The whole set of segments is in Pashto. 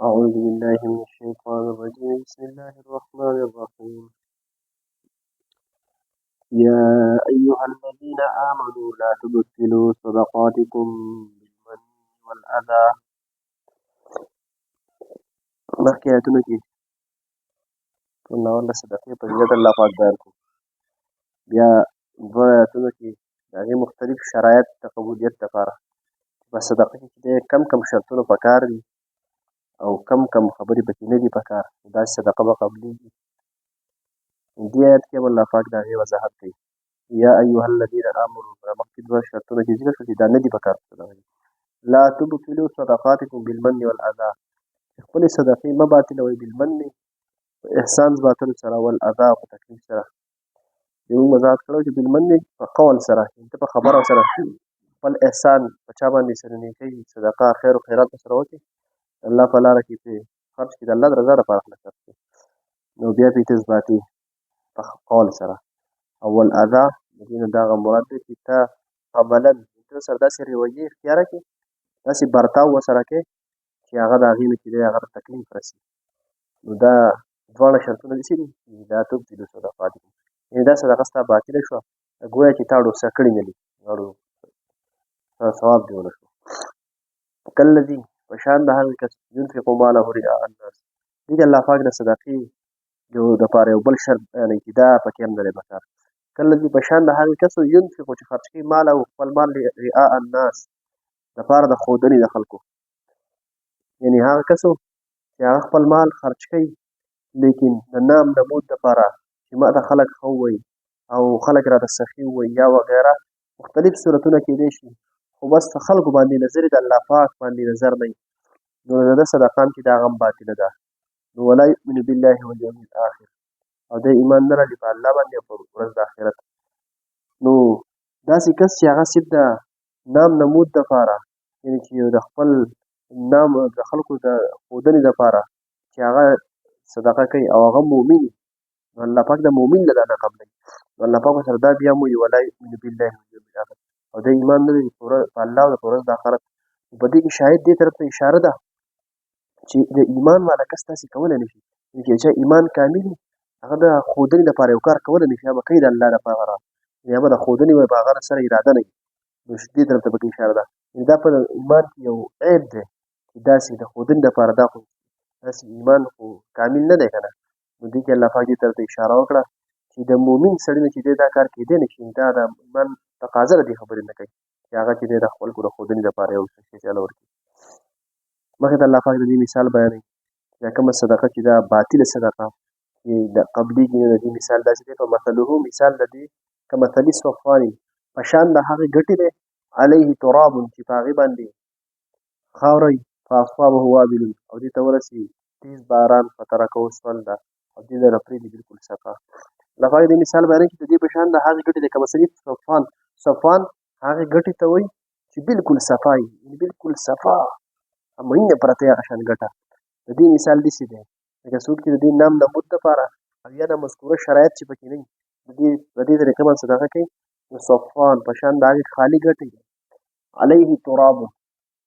أعوذ بالله من الشيطان الرجيم. بسم الله الرحمن الرحيم. يا أيها الذين آمنوا لا تبطلوا صدقاتكم بالمن والأذى. مخکې آیتونو کې ټول صدقې په فضیلت الله پاک بیان کړو. بیا دوه آیتونو کې د هغې مختلف شرایط د قبولیت لپاره په صدقه کې چې کم کم شرطونه پکار دي او کم کم خبرې پکې نه دي پکار، داسې صدقه به قبلیږي. دې آیت کې هم الله پاک د هغې وضاحت کوي. یا ایها الذین آمنو، مخکې دوه شرطونه چې ذکر شول چې دا نه دي پکار په صدقه کې. لا تبطلوا صدقاتکم بالمن والاذى، خپلې صدقې مه باطلوئ بالمن په احسان باطلو سره، والاذى په تکلیف سره. موږ وضاحت کړو چې بالمن په قول سره، ته په خبرو سره خپل احسان په چا باندې سره نیکي صدقه خیر او خیرات سره وکړي، الله په لاره کې پرې خرج کړي، د الله د رضا لپاره خلک خرج کړي، نو بیا پرې تثباتي په قول سره. او والاذى د دې نه دغه مراد دی چې ته عملاً ته سره داسې رویې اختیاره کړې، داسې برتاو ورسره کړې چې هغه د هغې نه چې دی هغه ته تکلیف رسي. نو دا دواړه شرطونه داسې دي چې لا تبطلوا صدقاتکم، یعنې دا صدقه ستا باطله شوه، ګویا چې تا ډوسه کړې نه دي، ثواب دې ونه شو. کالذي په شان د هغه کس ينفق ماله رئاء الناس. دې کې الله پاک د صدقې یو دپاره یو بل شرط بیانوي چې دا پکې هم نه دی پکار. کالذي په شان د هغه کس ينفق چې خرج کوي ماله خپل مال رئاء الناس دپاره د ښودنې د خلکو، یعنې هغه کسو چې هغه خپل مال خرج کوي لیکن د نام نمود دپاره چې ما ته خلک ښه ووایي او خلک راته سخي ووایي یا وغیره، مختلف صورتونه کېدای شي، خو بس په خلکو باندې نظر د الله پاک باندې نظر نه وي، نو د ده صدقه هم چې دا هغه هم باطله ده. نو ولا یؤمن بالله والیوم الاخر، او دی ایمان نه راړي په الله باندې او په ورځ د آخرت. نو داسې کس چې هغه صرف د نام نمود دپاره، یعنې چې د خپل نام د خلکو د ښودنې دپاره چې هغه صدقه کوي او هغه مؤمن، نو الله پاک د مؤمن له دا نه قبلوي. نو الله پاک ورسره دا بیا وایي ولا یؤمن بالله والیوم الاخر، او دی ایمان نه لري په الله او په ورځ د آخرت. په دې کې شاهد دې طرف ته اشاره ده چې د ایمان والا کس داسې کولی نه شي، یعنې چې چا ایمان کامل وي هغه د ښودنې لپاره یو کار کولی نه شي، هغه به کوي د الله لپاره، یعنې هغه به د ښودنې په هغه سره اراده نه وي. نو دې طرف ته پکې اشاره ده، یعنې دا په ایمان کې یو عیب دی چې داسې د ښودنې لپاره دا خو داسې ایمان خو کامل نه دی که نه. نو دې کې الله پاک دې طرف ته اشاره وکړه چې د مؤمن سړي نه چې دی دا کار کېدی نه شي، دا د ایمان تقاضا د دې خبرې نه کوي چې هغه چې دی د خلکو د ښودنې لپاره یو څه شی چاله ورکړي. مخې ته الله پاک د دې مثال بیانوي چې دا کومه صدقه چې دا باطله صدقه چې د قبلېږي نه، د دې مثال داسې دی، په مثله مثال د دې کمثل صفوان په شان د هغې ګټې دی، علیه تراب چې په هغې باندې خاوره وي، فاصابه وابل او دې ته ورسي تیز باران، فترکه صلدا او دې لره پرېږدي بالکل صفا. الله پاک دې مثال بیانوي چې د دې په شان د هغې ګټې دی کمثل صفوان، صفوان هغې ګټې ته وایي چې بالکل صفا وي، یعنې بالکل صفا مهینه پرته هغه شان ګټه. د دې مثال داسې دی لکه څوک چې د دې نام نمود دپاره او یا د مذکوره شرایط چې پکې نه وي د دې په دې طریقه باندې صدقه کوي، نو صفوان په شان د هغې خالي ګټې دی، علیه تراب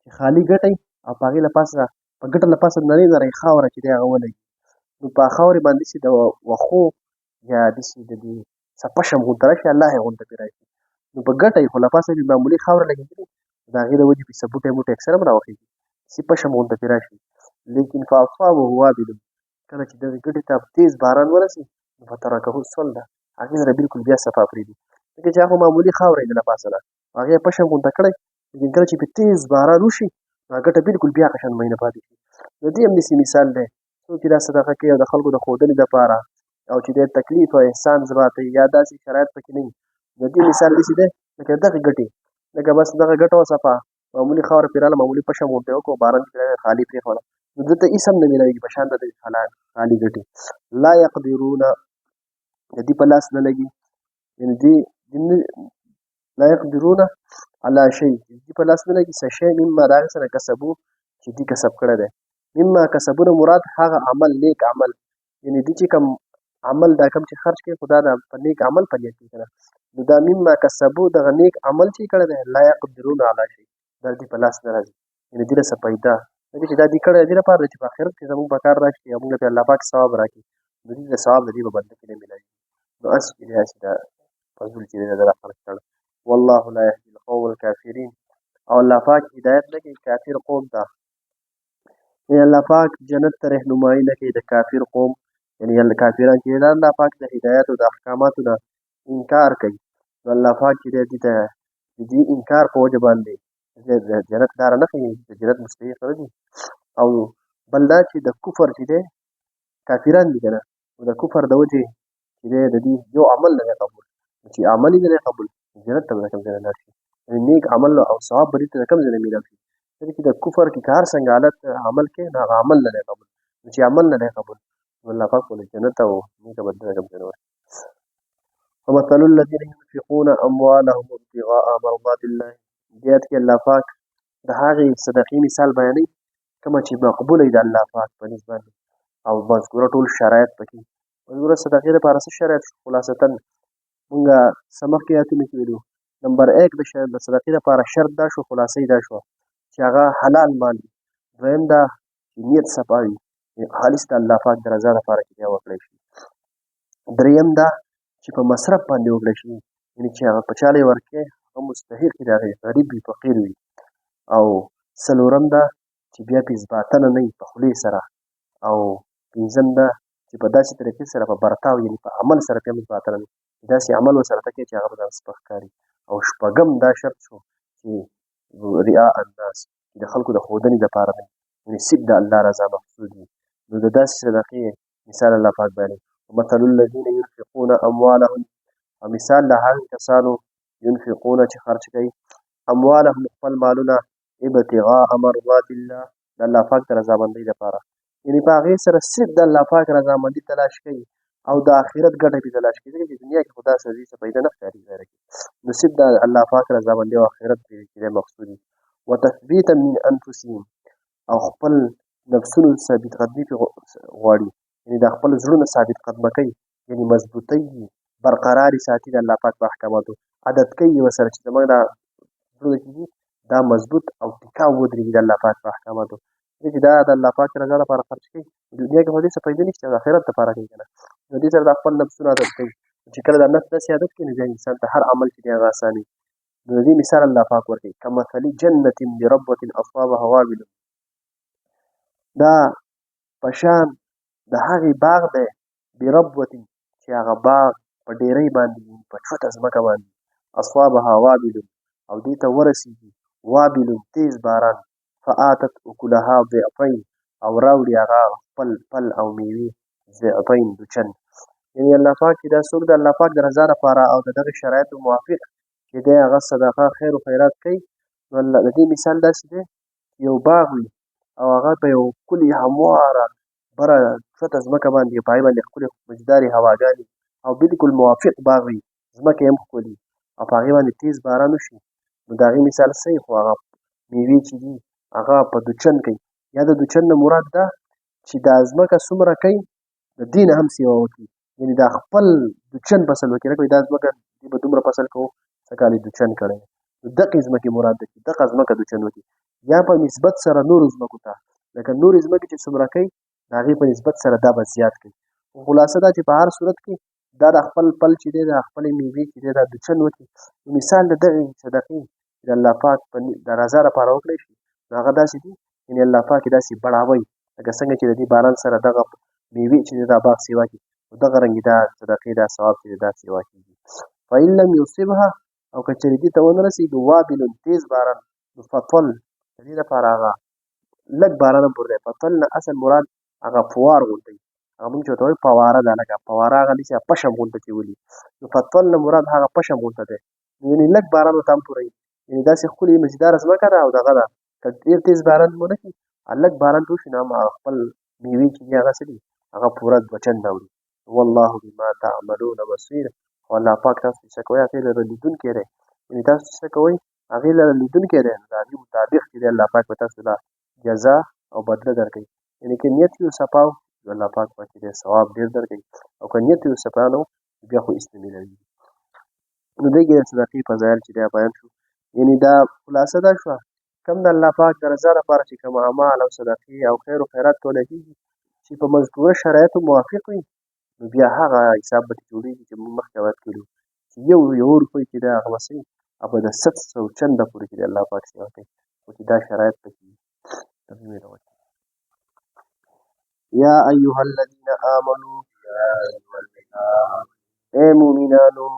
چې خالي ګټه او په هغې له پاسه په ګټه له پاسه نرۍ نرۍ خاوره چې دی هغه ولګي، نو په خاورې باندې داسې د وښو یا داسې د دې څه پشم غوندته راشي، الله یې غوندته پرې راشي، نو په ګټه یې خو له پاسه یې معمولي خاوره لګېدلې، د هغې د وجې پرې څه بوټی موټی اکثر هم راوخېږي، داسې پشم غوندته پرې راشي. لیکن فاصابه وابل، کله چې دغې ګټې ته تیز باران ورسي نو فترکه صلدا، هغې سره بالکل بیا صفا پرېږدي، ځکه چې هغه معمولي خاوره یې ده له پاسه ده، هغې پشم غوندته کړی، لیکن کله چې پرې تیز باران وشي نو ګټه بالکل بیا هغه شان مهینه پاتې شي. نو دې هم داسې مثال دی، څوک چې دا صدقه کوي او د خلکو د ښودنې دپاره او چې د تکلیف او احسان زباتوي یا داسې شرایط پکې نه وي، نو دې مثال داسې دی لکه دغې ګټې، لکه بس دغه ګټه وه صفا معمولي خاوره پرې راغله، معمولي پشم غوندته یې وکړو، باران پرې راغی خالي پرېښوده، نو دلته هېڅ هم نه میلاویږي په شان د دغې خالي ګټې. لا یقدرون، د دې په لاس نه لګي، یعنې دې لا یقدرون علی شیء، دې په لاس نه لګي څه شی مما د هغې څه نه کسبو چې دې کسب کړی دی. مما کسبونه مراد هغه عمل، نیک عمل، یعنې دې چې کوم عمل دا کوم چې خرج کوي خو دا د په نیک عمل په نیت کې که نه، نو دا مما کسبو دغه نیک عمل چې کړی دی لا یقدرون علی شیء، دا دې په لاس نه راځي، یعنې دې له څه پیدا ځکه چې دا دې کړی دې لپاره چې په آخرت کې زموږ په کار راشي او موږ له الله پاک ثواب راکړي، نو دې د ثواب د دې په بدله کې نه میلاویږي. نو هسې چې دی هسې دا فضول چې دی دا خرج کړ. والله لا يهدي القوم الكافرين، او الله پاک هدایت نه کوي کافر قوم ته. یعنی الله پاک جنت ته رهنمایي نه کوي د کافر قوم، یعنی کافران چې دا الله پاک د هدایت او د احکاماتو نه انکار کوي، نو الله پاک چې دی دې ته د دې انکار په وجه باندې د جنت لاره نه ښیي، د جنت مستحق نه دي. او بل دا چې د کفر چې دی کافران دي که نه، نو د کفر د وجې چې دی د دې یو عمل نه دی قبول، چې عمل یې نه دی قبول جنت ته به د کوم ځای نه لاړ شي، یعنی نیک عمل او ثواب به دې ته د کوم ځای نه میلاو شي. ځکه چې د کفر کې که هر څنګه حالت عمل کوي نو هغه عمل نه دی قبول، نو چې عمل نه دی قبول نو الله پاک ولې جنت او نیکه بدله د کوم ځای نه ورکوي. ومثل الذين ينفقون أموالهم ابتغاء مرضات الله، دې آیت کې الله پاک د هغې صدقې مثال بیانوي کومه چې مقبوله وي د الله پاک په نزد باندې، او مذکوره ټول شرایط پکې. مذکوره صدقې لپاره څه شرایط شو؟ خلاصتاً مونږ څه مخکې آیتونو کې ویلو، نمبر 1 د صدقې لپاره شرط دا شو، خلاصه یې دا شوه چې هغه حلال مال وي. دویم دا چې نیت صفا وي، خالص د الله پاک د رضا لپاره چې بیا وکړی شي. دریم دا چې په مصرف باندې وکړی شي، یعنې چې هغه په چاله یې ورکړي هغه مستحق وي، د هغې غریب وي، فقیر وي. او څلورم دا چې بیا پې زباتنه نه وي په خولې سره. او پنځم دا چې په داسې طریقې سره په برتاو، یعنې په عمل سره پې هم زباتنه نه وي، داسې عمل ورسره ته کوي چې هغه به ځان سپک ښکاري. او شپږم دا شرط شو چې ریا الناس، چې د خلکو د ښودنې لپاره نه وي، یعنې صرف د الله رضا مقصود وي. نو د داسې صدقې مثال الله پاک بیانوي، مثل الذین ينفقون اموالهم، او مثال د هغه کسانو ينفقون چې خرج کوي اموالهم خپل مالونه ابتغاء مرضات الله، د الله پاک د رضامندۍ لپاره، یعنې په هغې سره صرف د الله پاک رضامندي تلاش کوي او د آخرت ګټه پرې تلاش کوي، ځکه چې دنیا کې خو داسې څه پیدا نه ښکاري ظاهره کې، نو صرف د الله پاک رضامندي او آخرت پرې چې مقصود وي. وتثبیتا من انفسهم، او خپل نفسونو ثابت قدمي پرې غواړي، یعنې د خپل زړونو ثابت قدمه کوي، یعنې مضبوطی برقراري ساتي د الله پاک په احکاماتو، عادت کوي یې ورسره چې زموږ دا زړونه چې دي دا مضبوط او ټیکاو ودرېږي د الله پاک په احکاماتو، ځکه چې دا د الله پاک رضا لپاره خرج کوي، دنیا کې خو دې څه پیدا نشته، د آخرت لپاره کوي که نه، نو دې سره د خپل نفسونه عادت کوي، چې کله دا نفس داسې عادت کوي نو بیا انسان ته هر عمل چې دی هغه اسان وي. نو د دې مثال الله پاک ورکوي، کمثل جنة بربوة أصابها وابل، دا په شان د هغې باغ دی بربوة چې هغه باغ په ډېرۍ باندې، په چوته ځمکه باندې، أصابها وابل، او دې ته ورسېږي وابل تیز باران، فآتت أکلها ضعفین، او راوړي هغه خپل پل او میوې ضعفین دوچن. یعنې الله پاک چې دا څوک د الله پاک د رضا لپاره او د دغې شرایطو موافق چې دی هغه صدقه خیر و خیرات کوي، نو الله د دې مثال داسې دی یو باغ وي او هغه په یو ښکلي همواره بره چوته ځمکه باندې، په هغې باندې ښکلې مزیدارې هواګانې او بالکل موافق باغ وي، ځمکه یې هم ښکلي او په هغې باندې تیز باران وشي، نو د هغې مثال څه وي؟ خو هغه میوې چې دي هغه په دوچن کوي، یا د دوچن نه مراد دا چې دا ځمکه څومره کوي د دې نه هم سیوا وکړي، یعنې دا خپل دوچن فصل وکړي، لکه دا ځمکه دې به دومره فصل کوو څه کال یې دوچن کړی، نو دقې ځمکې مراد ده چې دغه ځمکه دوچن وکړي، یا په نسبت سره نورو ځمکو ته، لکه نورې ځمکې چې څومره کوي د هغې په نسبت سره دا به زیات کوي. خلاصه دا چې په هر صورت کې دا د خپل پل چې دی، دا خپلې میوې چې دی، دا دوچن وکړي. مثال د دغې صدقې چې د الله پاک په د رضا لپاره وکړی شي، نو هغه داسې دي، یعنې الله پاک یې داسې بړاوي لکه څنګه چې د دې باران سره دغه میوې چې دی دا باغ سیوا کړي، نو دغه رنګ دا صدقې دا ثواب چې دی دا سیوا کېږي. فإن لم یصبها، او که چېرې دې ته ونه رسېږي وابل تیز باران، نو فطل، د دې لپاره هغه لږ باران هم پورته دی. فطل نه اصل مراد هغه فوار غونډی، هغه موږ چې ورته وایو فواره ده، لکه فواره هغه دی چې پشم غونډه چې ولي، نو فطل نه مراد هغه پشم غونډه دی، یعنې لږ باران ورته هم پوره وي، یعنې داسې ښکلې مزیداره ځمکه ده او دغه ده، که ډېر تیز باران ونه کړي لږ باران پرې وشي، نو هم هغه خپل میوې چې دي هغه څه دي هغه پوره دوه چنده وړي. والله بما تعملون بصیر، او الله پاک تاسو چې څه کوئ هغې لره لیدونکی دی، یعنې تاسو چې څه کوئ هغې لره لیدونکی دی، نو د هغې مطابق چې دی الله پاک به تاسو له جزا او بدله درکوي. یعنې که نیت یې صفا و نو الله پاک به چې دی ثواب ډېر درکوي، او که نیت یې صفا نه و بیا خو هېڅ نه میلاویږي. نو دې کې د صدقې فضایل چې دی بیان شو، یعنې دا خلاصه دا شوه کوم د الله پاک د رضا لپاره چې کوم اعمال او صدقې او خیر او خیرات کولی کېږي چې په مذکوره شرایطو موافق وي، نو بیا هغه حساب به جوړېږي چې موږ مخکې روایت کړي چې یو یو روپۍ چې ده هغه به څه وي، هغه به د 700 چنده پورې چې د الله پاک سیوا کوي، خو چې دا شرایط پکې وي. یا ایها الذین آمنو، اے مومنانو،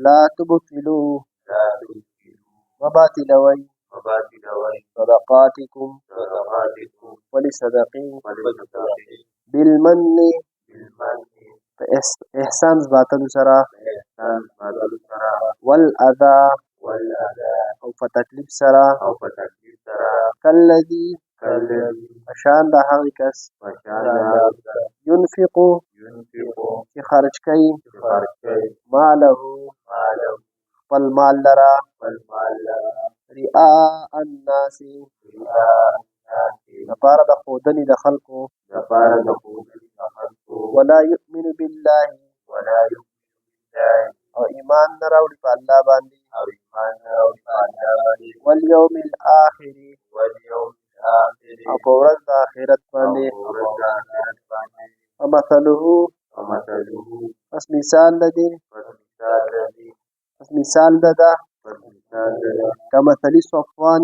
لا تبطلوا، مه باطلوئ، صدقاتکم، خپلې صدقې، بالمن، په احسان ځباتلو سره، والاذی، او په تکلیف سره، کالذي، په شان د هغه کس، ينفقو، چې خرج کوي، ماله، خپل مال لره، رئاء الناس، لپاره د ښودنې د خلکو، ولا یؤمن بالله، او ایمان نه راوړي په الله باندې، والیوم الآخر، او په ورځ د آخرت باندې. فمثله، پس مثال د دې، پس مثال د ده، کمثل صفوان،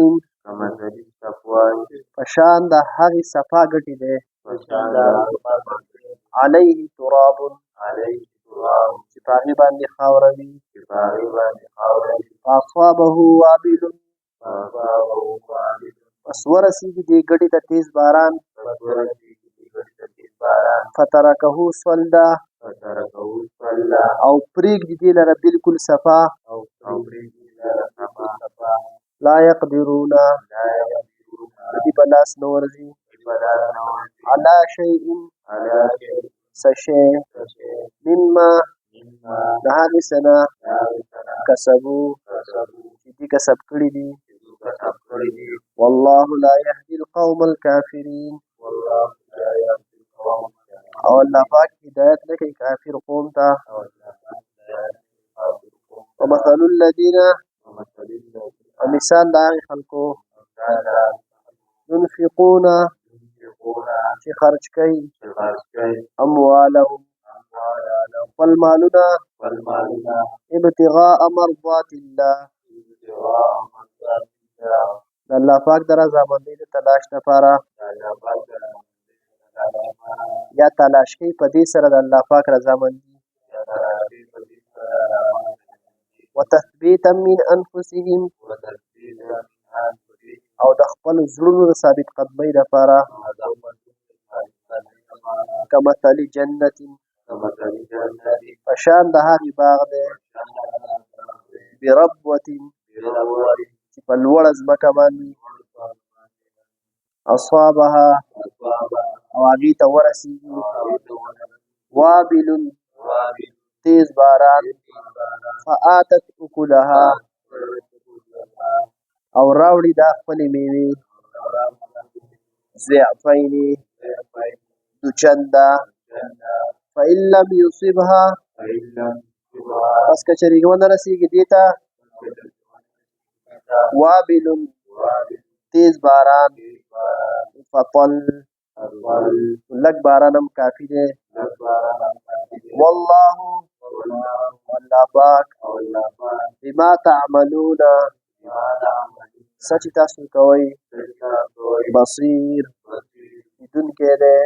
په شان د هغې صفا ګټې دی، علیه تراب، چې په هغې باندې خاوره وي، فاصابه وابل، پس ورسېږي دې ګټې ته تېز باران، فترکه صلدا، او پرېږدي دې لره بالکل صفا، لا یقدرون، د دې په لاس نه ورځي، علی شیء، څه شی، مما، د هغې څه نه، کسبو، چې دوی کسب کړي دي. والله لا يهدي القوم الكافرين، او الله پاک هدایت نه کوي کافر قوم ته. ومثل الذين، او مثال د هغې خلکو، ينفقون، چې خرج کوي، اموالهم، خپل مالونه، ابتغاء مرضات الله، د الله پاک د رضامندۍ د تلاش لپاره، یا تلاش کوي په دې سره د الله پاک رضامندي، وتثبیتا من انفسهم، او د خپل زړونو د ثابت قدمۍ لپاره، کمثل جنت، په شان د هغې باغ دی، بربوة، چې په لوړه ځمکه باندې، اصابها، او هغې ته ورسېږي، وابل، تېز باران، فآتت اکلها، او راوړي دا خپلې میوې، ضعفین، دوچنده، فإن لم یصبها، پس که چېرې ونه رسېږي دې ته، وابل، تېز باران، فطل، لږ باران هم کافي دی. والله، الله پاک، بما تعملون، څه چې تاسو کوئ، بصیر، لیدونکی دی.